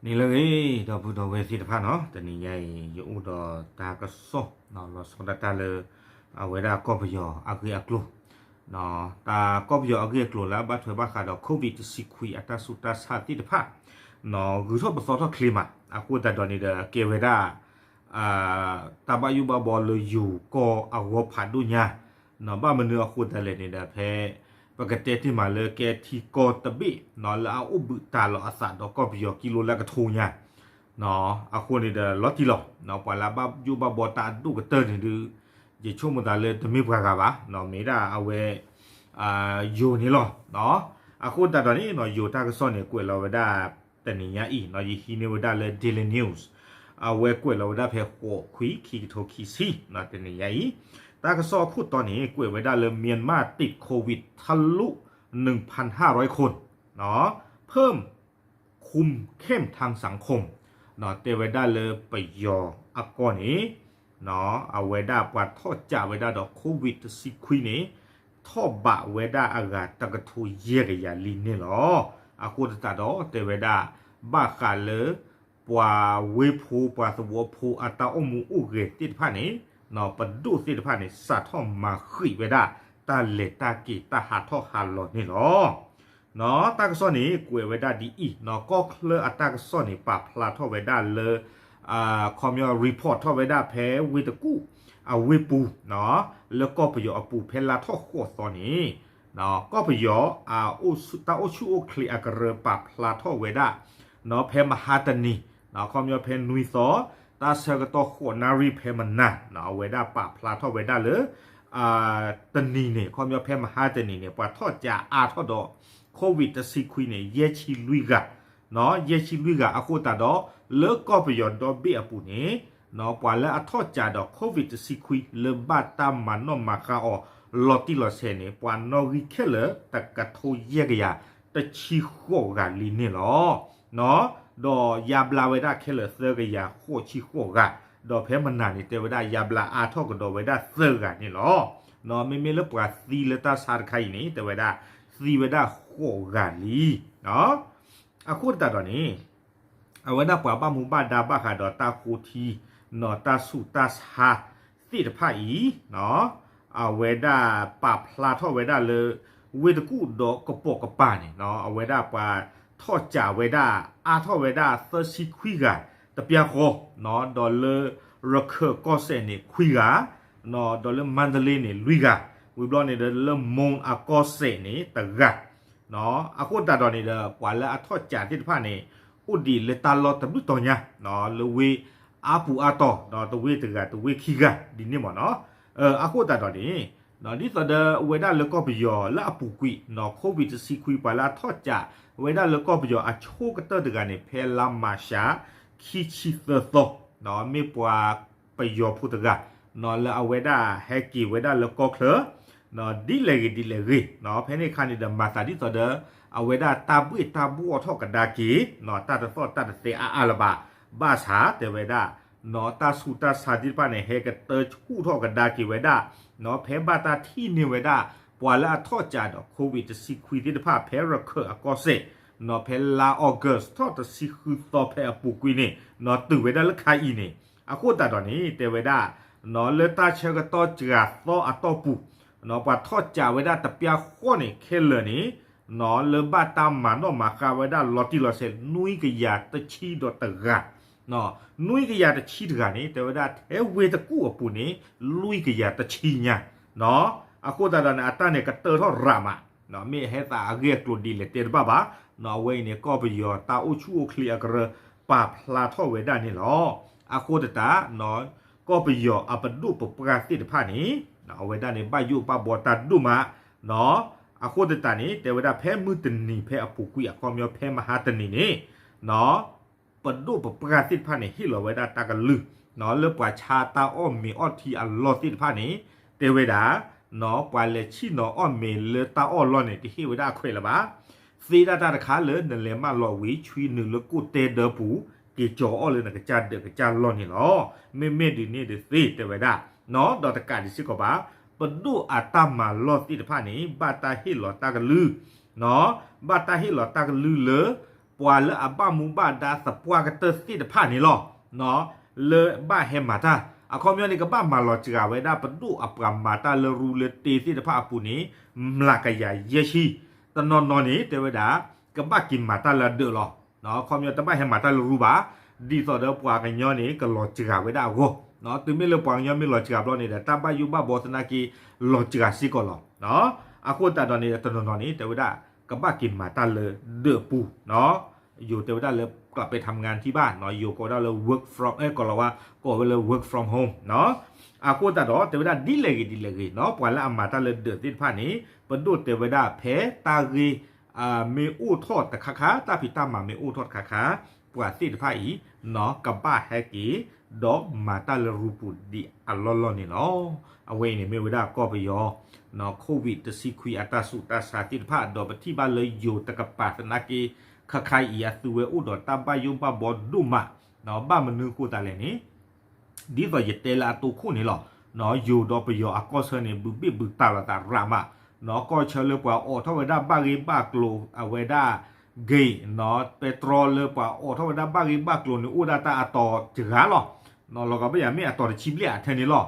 နံၤလၢအဂ့ၤ ဒီပုၢ်ဒီဝဲၢ်သ့ၣ်တဖၣ်နီၤ, တနံၤညါအံၤ ယအိၣ်ဒီးတၢ်ကစီၣ် လီၤဆီဒၣ်တၢ်လၢ အဝဲဒၣ်ကီၢ်ပယီၤအဂ့ၢ်အကျိၤ, တၢ်ကီၢ်ပယီၤအဂ့ၢ်အကျိၤလၢအဘၣ်ထွဲဘၣ်ဃးဒီး COVID တဆံခွံအတၢ်ဆူးတၢ်ဆါသ့ၣ်တဖၣ် ဂုၤထီၣ်ပသီထီၣ်ချ့မး, အဃိသတးဒီးန့ၣ်ဒီး ကဲဝဲဒၣ် တၢ်ဘၣ်ယိၣ်ဘၣ်ဘီလၢယိၤကီၢ်အဂီၢ်ဖးဒိၣ်ညါ, ဘၣ်မနုၤအဃိသတးလဲၣ်န့ၣ်ဒီး ဖဲ ပကတဲတ့ၢ်မးလၢကဲထံကီၢ်တဘ့ၣ် လၢအအိၣ်ဘှံးတၢ်လီၤအသးဒီးကီၢ်ပယီၤကံလိလၢကထိညါ, အဃိန့ၣ်ဒီး လီၤတံၢ်လီၤ, ပှၤလၢအဘၣ်ယိၣ်ဘၣ်ဘီတၢ်အဒိၣ်ကတၢၢ်န့ၣ်ဒုး ယဆိကမိၣ်သးလၢတမ့ၢ်ပှၤဂၤဘၣ်, မ့ၢ်ဒၣ်အဝဲ ယိၤန့ၣ်လီၤ. အဃိသတးဒီးန့ၣ် ယိၤတၢ်ကစီၣ်န့ၣ် ကွဲးလီၤဝဲဒၣ် တနံၤညါအံၤ ယဟံးန့ၢ်ဝဲဒၣ်လၢ Daily News, အဝဲကွဲးလီၤဝဲဒၣ်ဖဲ ဃိးခွံခံကထိခံဆံ တနံၤညါအံၤ, တၢ်ကစီၣ်အခိၣ်တီန့ၣ် ကွဲးဝဲဒၣ်လၢ မြန်မာ့ ติดโควิด ทะลุ หนึ่งพันห้าร้อยคน เพิ่ม คุมเข้มทางสังคม တဲဝဲဒၣ်လၢပယီၤအကီၢ်န့ၣ် အဝဲဒၣ်ပှၤထီၣ်ကးဝဲဒၣ်ဒီး COVID တဆံခွံန့ၣ် ထီၣ်ဘးဝဲဒၣ်အဂၤတကထိယဲၢ်ကယၤလံန့ၣ်လီၤ. အဃိသတးဒီးတဲဝဲဒၣ် ဘၣ်ဃးလၢ ပှၤဝ့ၢ်ဖိ ပှၤသဝီဖိအတၢ်အိၣ်မူအိၣ်ဂဲၤသ့ၣ်တဖၣ်န့ၣ် ပဒိၣ်သ့ၣ်တဖၣ်န့ၣ် စးထီၣ်မၤဃံးဝဲဒၣ် တၢ်လဲၤတၢ်က့ၤတၢ်ဟးထီၣ်ဟးလီၤန့ၣ်လီၤ. တၢ်ကစီၣ်န့ၣ် ကွဲးဝဲဒၣ်ဒ်အံၤ, ကီၢ်ချၢအတၢ်ကစီၣ်န့ၣ် ပာ်ဖျါထီၣ်ဝဲဒၣ်လၢ ခီပညီ report ထီၣ်ဝဲဒၣ်ဖဲဝ့ၢ်တကူၣ်အဝ့ၢ်ပူၤ လၢကီၢ်ပယီၤအပူၤ ဖဲလါထီၣ်ဃိးသီန့ၣ် ကီၢ်ပယီၤ တၢ်အိၣ်ဆူၣ်အိၣ်ချ့အကရၢပာ်ဖျါထီၣ်ဝဲဒၣ် ဖဲမဟါတနံၤ ခီပညီဖဲနွံသီ တၢ်ဆၢကတီၢ်ဃိးနၣ်ရံၣ်ဖဲမနၤ အဝဲဒၣ်ပာ်ဖျါထီၣ်ဝဲဒၣ်လၢ တနံၤန့ၣ် ခီပညီဖဲမဟါတနံၤန့ၣ် ပှၤထီၣ်ကးအါထီၣ်ဒီး COVID တဆံခွံန့ၣ် ယဲၢ်ဆံလွံၢ်ဂၤ, ယဲၢ်ဆံလွံၢ်ဂၤအဃိသတးဒီး လၢကီၢ်ပယီၤဒီဘ့ၣ်အပူၤန့ၣ် ပှၤလၢအထီၣ်ကးဒီး COVID တဆံခွံ လၢဘၣ်တၢ်မၤနီၣ်မၤဃါအီၤ လီၤတံၢ်လီၤဆဲးန့ၣ် ပှၤနီၣ်ဂံၢ်ခဲလၢာ် တကထိယဲၢ်ကယၤ တဆံဃိးဂၤလံန့ၣ်လီၤ. ဒီးယါဘျါဝဲဒၣ်ခဲလၢာ်သၢကယၤဃိးဆံဃိးဂၤ, ဒီးဖဲမနၤန့ၣ် တဲဝဲဒၣ် ယါဘျါအါထီၣ်ကဒီးဝဲဒၣ်သၢဂၤန့ၣ်လီၤ. မ့မ့ၢ်လၢပှၤသံလၢတၢ်ဆါတခါအံၤန့ၣ် တဲဝဲဒၣ် သံဝဲဒၣ်ဃိးဂၤလံ. အဃိသတးဒီးန့ၣ် အဝဲဒၣ်ပှၤဘၣ်မူဘၣ်ဒါဘၣ်ဃးဒီးတၢ်ဃိထံ တၢ်ဆူးတၢ်ဆါသ့ၣ်တဖၣ်အံၤ အဝဲဒၣ်ပာ်ဖျါထီၣ်ဝဲဒၣ်လၢ ဝ့ၢ်တကူၣ်ဒီးကပိာ်ကပၤန့ၣ် အဝဲဒၣ်ပှၤထီၣ်ကးဝဲဒၣ် အါထီၣ်ဝဲဒၣ်သၢဆံခွံဂၤ တပျၢ်ဃီ, ဒီးလၢ ရခၢၣ်ကီၢ်စဲၣ်န့ၣ် ခွံဂၤ, ဒီးလၢမါဒလ့န့ၣ် လွံၢ်ဂၤ, ဝံၤဘျီန့ၣ်ဒီးလၢ မွန်အကီၢ်စဲၣ်န့ၣ် တဂၤ အဃိသတးဒီးန့ၣ်ဒီး ပှၤလၢအထီၣ်ကးသ့ၣ်တဖၣ်န့ၣ် အိၣ်ဒံးလၢတၢ်လီၢ်တဘျုးတီၤညါ လၢဝ့ၢ်အါပူၤအါတီၤ တဝ့ၢ်တဂၤတဝ့ၢ်ခံဂၤဒ်န့ၣ်မ့ၢ်နီၤ. အဃိသတးဒီးန့ၣ် ဒ်သိးဒီးအဝဲဒၣ်လၢကီၢ်ပယီၤလၢအပူၤကွံာ် COVID တဆံခွံ ပှၤလၢအထီၣ်ကးဝဲဒၣ်လၢကီၢ်ပယီၤအဆိကတၢၢ်တဂၤန့ၣ် ဖဲလါမၢ်ၡး ခံဆံသၢသီ မ့ၢ်ပှၤပယီၤဖိတဂၤ လၢအဝဲဒၣ်ဟဲက့ၤဝဲဒၣ်လၢကီၢ်ချၢ ဒ်လဲၣ်ဂ့ၤဒ်လဲၣ်ဂ့ၤ ဖဲန့ၣ်အခါန့ၣ်ဒီး မၤသးဒ်သိးဒီး အဝဲဒၣ်တၢ်ဘှ့ၣ်တၢ်ဘှီၣ်ထီၣ်ကဒါက့ၤ တၢ်တသီၣ်တၢ်တသဲအါအါလၢၤဘၣ်, ဘၣ်ဆၣ်တဲဝဲဒၣ် တၢ်ဆူးတၢ်ဆါသ့ၣ်တဖၣ်န့ၣ် ဟဲကတၢၢ်ဆူၣ်ထီၣ်ကဒါက့ၤဝဲဒၣ် ဖဲဘၣ်တၢ်ထံၣ်န့ၢ်ဝဲဒၣ် ပှၤလၢအထီၣ်ကးဒီး COVID တဆံခွံသ့ၣ်တဖၣ် ဖဲရခၢၣ်အကီၢ်စဲၣ် ဖဲလါ August ထီၣ်တဆံဃုသီဖဲအပူၤကွံာ်န့ၣ် တုၤဝဲဒၣ်လၢခါအံၤန့ၣ် အဃိသတးဒီးန့ၣ် တဲဝဲဒၣ် လၢတၢ်ဆၢကတီၢ်စှၤသီအတီၢ်ပူၤ ပှၤထီၣ်ကးဝဲဒၣ်တပျၢ်ဃီန့ၣ် ခဲလၢာ်န့ၣ် လၢဘၣ်တၢ်မၤနီၣ်မၤဃါဝဲဒၣ်လီၤတံၢ်လီၤဆဲး နွံကယၤတဆံဒီးတဂၤ နွံကယၤတဆံတဂၤန့ၣ် တဲဝဲဒၣ်ထဲဝ့ၢ်တကူၣ်အပူၤန့ၣ် လွံၢ်ကယၤတဆံညါ အဃိသတးဒီးန့ၣ် အတၢ်န့ၣ်ကတၢၢ်ထီၣ်ရးမး မ့ၢ်ဟဲသးအဂ့ၢ်အကျိၤဒ်လဲၣ်တဲတဘၣ်ဘၣ်, အဝဲအံၤန့ၣ် ကီၢ်ပယီၤတၢ်အိၣ်ဆူၣ်အိၣ်ချ့အကရၢပာ်ဖျါထီၣ်ဝဲဒၣ်န့ၣ်လီၤ. အဃိသတး ကီၢ်ပယီၤအပဒိၣ်ပပှၢ်သ့ၣ်တဖၣ်န့ၣ် အဝဲဒၣ်န့ၣ် ဘၣ်ယိၣ်ဘၣ်ဘီတၢ်ဒိၣ်မး, အဃိသတးန့ၣ် တဲဝဲဒၣ်ဖဲမုၢ်တနံၤဖဲအပူၤကွံာ်အခီပညီဖဲမဟါတနံၤန့ၣ် ပဒိၣ်ပပှၢ်သ့ၣ်တဖၣ်န့ၣ် ဟ့ၣ်လီၤဝဲဒၣ်တၢ်ကလုၢ် လၢပှၤဆါတၢ်အီၣ်မ့ၤအီထံအလီၢ်သ့ၣ်တဖၣ်န့ၣ် တဲဝဲဒၣ် ပှၤလဲၤဆံၣ်နီၤအီၣ်မ့ၤလၢတၢ်အီၣ်လီၢ်န့ၣ် တဟ့ၣ်ဝဲဒၣ်အခွဲးလၢၤဘၣ်. သ့ဒၣ်တၢ်တခါလၢနလဲၤမၢလီၤဝံၤ ဆွံနုာ်လၢကိၣ်တဲဒၢပူၤ က့ၤကၠီၤအီၣ်လၢနကစၢ်ဒၢးကစၢ်လီၢ်န့ၣ်လီၤ. မ့မ့ၢ်ဒ်န့ၣ်တသ့တဲဝဲဒၣ်, ဒီးတကးဒံးစ့ၢ်ကီးဘၣ် ပဒိၣ်အတၢ်မၤလီၢ်သ့ၣ်တဖၣ်န့ၣ် ဘၣ်တၢ်ဟ့ၣ်လီၤတၢ်ကလုၢ် ဘၣ်တၢ်ဟ့ၣ်လီၤတၢ်ကလုၢ်လၢ ပှၤလၢအဘၣ်မူဘၣ်ဒါသပှၢ်ကတၢၢ်သ့ၣ်တဖၣ်န့ၣ်လီၤ. လၢဘၣ်ဟဲမၤတၢ် အခီပညီန့ၣ် ကဘၣ်မၤလီၤစှၤဝဲဒၣ်ပဒိၣ်အပှၤမၤတၢ်လၢရူလၢတ့သ့ၣ်တဖၣ်အပူၤန့ၣ် မျးကယၤယဲၢ်ဆံ, တနီၤနီၤန့ၣ် တဲဝဲဒၣ် ကဘၣ်က့ၤမၤတၢ်လၢအဒၢးလီၤ. အခီပညီတဘၣ်ဟဲမၤတၢ်လၢရူဘၣ်, ဒ်သိးဒီးပှၤကညီန့ၣ် ကလီၤစှၤဝဲဒၣ်အဂီၢ်, တုၤမ့ၢ်လၢပှၤကညီမ့ၢ်လီၤစှၤဘျီန့ၣ်ဒီး တၢ်ဘၣ်ယိၣ်ဘၣ်ဘီသနာ်က့ လီၤစှၤစ့ၢ်ကီးလီၤ. အဃိသတးဒီးန့ၣ် တနီၤနီၤန့ၣ် တဲဝဲဒၣ် ကဘၣ်က့ၤမၤတၢ်လၢဒၢးပူၤ, ယိၤတဲဝဲဒၣ်လၢ กลับไปทำงานที่บ้าน ယိၤကိးဝဲဒၣ်လၢ work from အဲ ကိးလီၤဝါ ကိးဝဲလၢ work from home အဃိသတးဒီး တဲဝဲဒၣ်ဒ်လဲၣ်ဂ့ၤဒ်လဲၣ်ဂ့ၤနီၤ ပှၤလၢအမၤတၢ်လၢဒၢးသ့ၣ်တဖၣ်န့ၣ် ပဒိၣ်တဲဝဲဒၣ်ဖဲတၢ်ဂ့ၢ် မ့ၢ်အိၣ်ထီၣ်တခါခါ တၢ်ဖံးတၢ်မၤမ့ၢ်အိၣ်ထီၣ်တခါခါ ပှၤသ့ၣ်တဖၣ်အံၤ ကဘၣ်ဟဲက့ၤ ဒီးမၤတၢ်လၢရူပူၤဒံးအလီၢ်လီၢ်န့ၣ်လီၤ. အဝဲအံၤန့ၣ်မ့ၢ်ဝဲဒၣ်ကီၢ်ပယီၤ COVID တဆံခွံအတၢ်ဆူးတၢ်ဆါသ့ၣ်တဖၣ် ဒီးပထံၣ်ဘၣ်လၢယိၤတကပၤသနာ်က့ ခါခါအံၤအသုဝဲအိၣ်ဒီးတၢ်ဘၣ်ယိၣ်ဘၣ်ဘီဒိၣ်မး, ဘၣ်မနုၤဃိသးလဲၣ်န့ၣ် ဒ်သိးယတဲလၢအတိခိၣ်န့ၣ်လီၤ. ယိၤဒီးပယီၤအကီၢ်ဆၢန့ၣ် ဘုးဘ့ၣ်ဘုးတၢ်လိာ်သးရးမး, ကီၢ်ဆၢလၢပှၤအိးထီၣ်ဝဲဒၣ်ဘၣ်ဂ့ၢ်ဘၣ်ကျိၤ အဝဲဒၣ် gate နီၤ ပဲတြီလၢပှၤအိးထီၣ်ဝဲဒၣ်ဘၣ်ဂ့ၢ်ဘၣ်ကျိၤန့ၣ် အိၣ်ဒၣ်တၢ်အတီၤစှၤလီၤ. လီၤဂာ်ဘၣ်ယၤမ့ၢ်အတီၤတဆံဘျဲၣ်အထဲန့ၣ်လီၤ.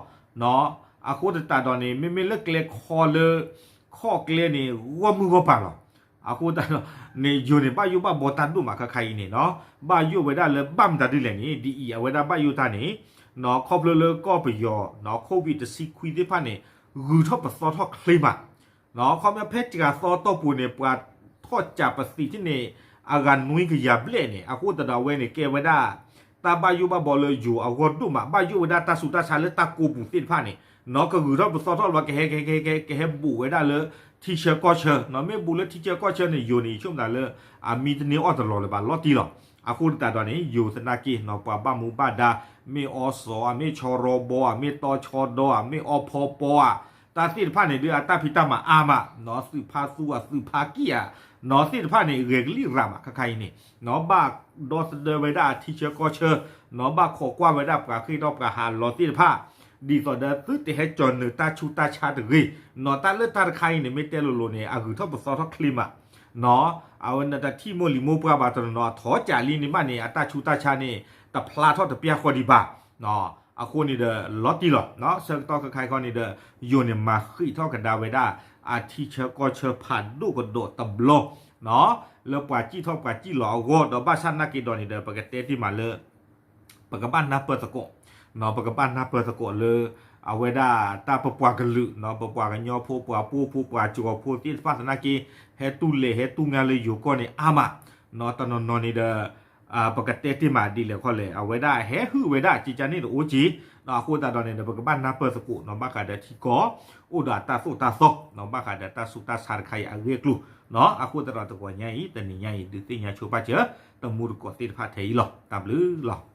အဃိသတးဒီးန့ၣ် မ့မ့ၢ်လၢကျဲခီလၢ ခီၣ်ကျဲန့ၣ် ဂီၢ်မုၢ်ဂီၢ်ပၤလီၤ. အဃိသတးဒီးန့ၣ် ယိၤန့ၣ် ဘၣ်ယိၣ်ဘၣ်ဘီတၢ်ဒိၣ်မးခါခါအံၤန့ၣ်နီၤ ဘၣ်ယိၣ်ဝဲဒၣ်လၢဘၣ်မတၤဒ်လဲၣ်န့ၣ် ဒ်အံၤအဝဲဒၣ်ဘၣ်ယိၣ်တၢ်န့ၣ် ခီဖျိလၢကီၢ်ပယီၤ COVID တဆံခွံသ့ၣ်တဖၣ်န့ၣ် ဂုၤထီၣ်ပသီထီၣ်ချ့မး ခီဖျိဖဲစှၤသီတီၢ်ပူၤန့ၣ် ပှၤထီၣ်စးပသံးထံၣ်န့ၣ် အဂၤနွံကယၤဘျဲၣ်န့ၣ် အဃိသတးဒီးအဝဲန့ၣ် ကဲဝဲဒၣ် တၢ်ဘၣ်ယိၣ်ဘၣ်ဘီလၢယိၤအဂီၢ်ဒိၣ်မး ဘၣ်ယိၣ်ဝဲဒၣ်တၢ်ဆူးတၢ်ဆါလၢတၢ်ကိးပူၤသ့ၣ်တဖၣ်န့ၣ် နီၤ ကဂုၤထီၣ်ပသီထီၣ်လီၤ ကဟဲကဟဲကဟဲ ကဟဲဘူးဝဲဒၣ်လၢ ထံဆၢကီၢ်ဆၢ နီၤ မ့ၢ်ဘူးလၢထံဆၢကီၢ်ဆၢန့ၣ် ယိၤန့ၣ် ယဆိကမိၣ်သးလၢ အမံတန့ၢ်အီၣ်တလီၤလၢၤဘၣ်လီၤတံၢ်လီၤ. အဃိသတးဒီးန့ၣ် ယိၤသနာ်က့ နီၤ ပှၤဘၣ်မူဘၣ်ဒါ မ့ၢ်အီစီၤဧါ မ့ၢ်ဆီရီဘီဧါ မ့ၢ်တီဆီဒီဧါ မ့ၢ်အီဖီပီဧါ တၢ်သ့ၣ်တဖၣ်န့ၣ် ဒုးအတၢ်ဖံးတၢ်မၤအါမး နီၤ သုးဖါသူဧါ သုးဖါကံၢ်ဧါ နီၤ သ့ၣ်တဖၣ်န့ၣ် ဂဲၤကလံၣ်ရးမး ခါခါအံၤန့ၣ် နီၤ ဘၣ်ဒီသဒၢဝဲဒၣ်အထံဆၢကီၢ်ဆၢ နီၤ ဘၣ်ခိးကွၢ်ဝဲဒၣ်ပှၤဃ့ၢ်ထီၣ်ပှၤဟးလီၤသ့ၣ်တဖၣ် ဒ်သိးဒီးသုတဟဲကၠီၤနုာ်တၢ်ဆူးတၢ်ဆါတဂ့ၤ နီၤ တၢ်လၢတၢ်တခါအံၤန့ၣ် မ့ၢ်တဲလိၤလိၤန့ၣ် အဂုၤထီၣ်ပသီထီၣ်ချ့မး နီၤ အဝဲန့ၣ်တထံၣ်မိၢ်လံၤမိၢ်ပှၢ်ဘၣ်တနီၤနီၤ အထီၣ်ကးလံန့ၣ်ဘၣ်န့ၣ် အတၢ်ဆူးတၢ်ဆါန့ၣ် တဖျါထီၣ်တပျၢ်ဃီဒံးဘၣ် အဃိန့ၣ်ဒီး လီၤတံၢ်လီၤ ဆၢကတီၢ်ခဲခါအံၤခီန့ၣ်ဒီး ယိၤန့ၣ်မၤဃံးထီၣ်ကဒါဝဲဒၣ် အထံဆၢကီၢ်ဆၢဖးဒိၣ်ကဒီးတဘျီ လၢပှၤစံၣ်ထီၣ်ပှၤစံၣ်လီၤအဂီၢ် ဒီးဘၣ်ဆၣ်နာ်က့ဒီးန့ၣ်ဒီး ပကတဲတ့ၢ်မးလၢ ပကဘၣ်နၢ်ပၢၢ်သကိး ပကဘၣ်နၢ်ပၢၢ်သကိးလၢ အဝဲဒၣ်တၢ်ပပှၤကလုာ် ပပှၤကညီဖိ ပှၤပိာ်ဖိ ပှၤကၠီၤဖိသ့ၣ်တဖၣ်သနာ်က့ ဟဲတူၢ်လဲၤဟဲတူၢ်ငါလၢယိၤကီၢ်န့ၣ်အါမး တနီၤနီၤန့ၣ်ဒီး ပကတဲတ့ၢ်မးဒ်လဲၣ်ခီလဲၣ် အဝဲဒၣ်ဟဲဟုၣ်ဝဲဒၣ် ကကန့ၣ်တအိၣ်က့ အဃိသတးဒီးန့ၣ်ဒီး ပကဘၣ်နၢ်ပၢၢ်သကိး ဘၣ်ဃးဒီးထံကီၢ် အိၣ်ဒီးအတၢ်သိၣ်တၢ်သီ ဘၣ်ဃးဒီးတၢ်ဆူးတၢ်ဆါတခါအံၤအဂ့ၢ်အကျိၤ အဃိသတးဒီးတဂီၤညါအံၤ တနံၤညါအံၤ ဒုးသ့ၣ်ညါဆိပာ်စၢၤ တမူတကိးသ့ၣ်တဖၣ်ထဲအံၤလီၤ. တၢ်ဘျုးလီၤ.